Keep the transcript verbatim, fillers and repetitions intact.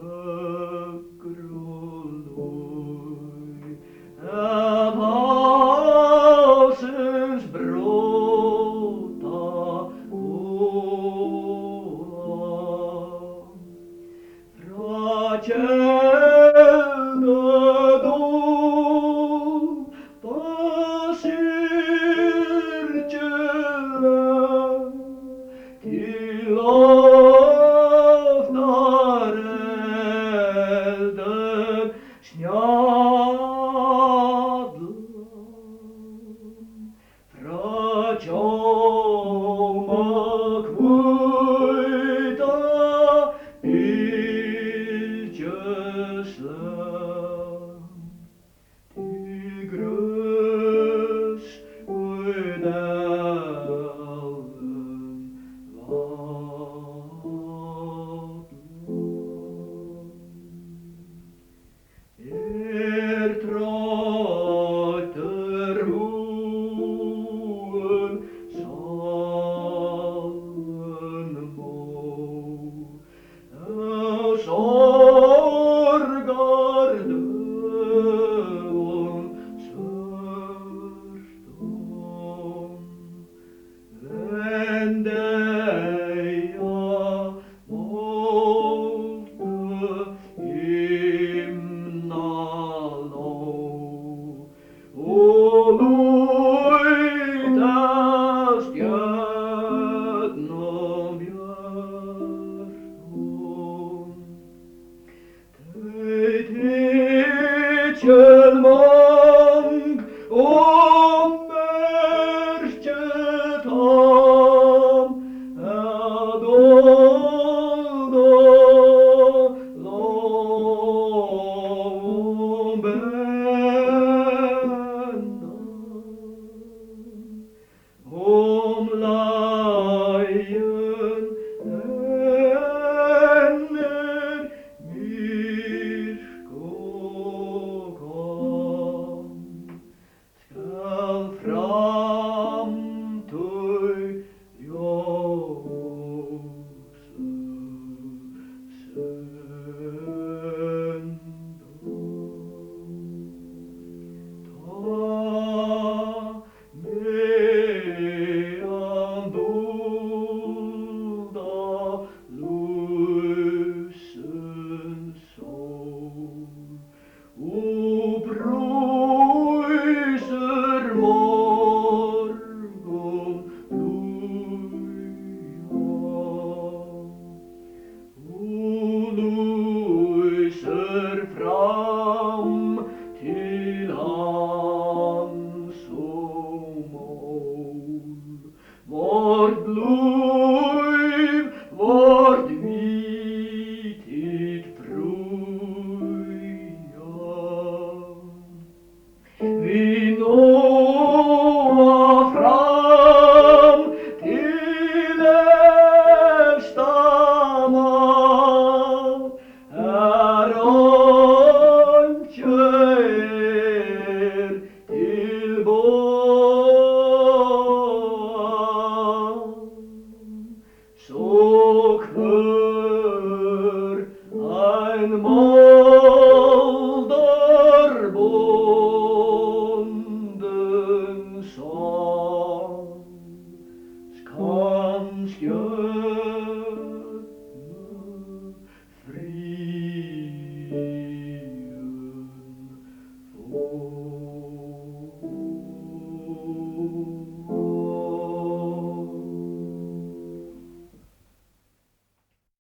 Nøkrum líð at havsins bróta boða. Frá keldu djúpa syrgiliga til loftar eldur snjalla. Frá gjóma hvíta bylgjuslag til grøs í dalin valla. Er troyttur hugin, sálin móð, av sorgardøgum svørtum. Vend deyða móti himnalóð og lít at stjørnum bjørtum. Tey tikin mong og merki tóm at dálda lógum benda. Um leiðin enn er myrk og gám, skal framtíð ljósið senda. Tá meðan dulda lívsins sól upprýsir morgunblíðan. Og lýsir fram til hans sum ól. Vort lív, vort vit, hitt fría. Vit náa fram til evsta mál, har einki er til boða. So hvør ein moldurbundin sál kann stjórna friðin.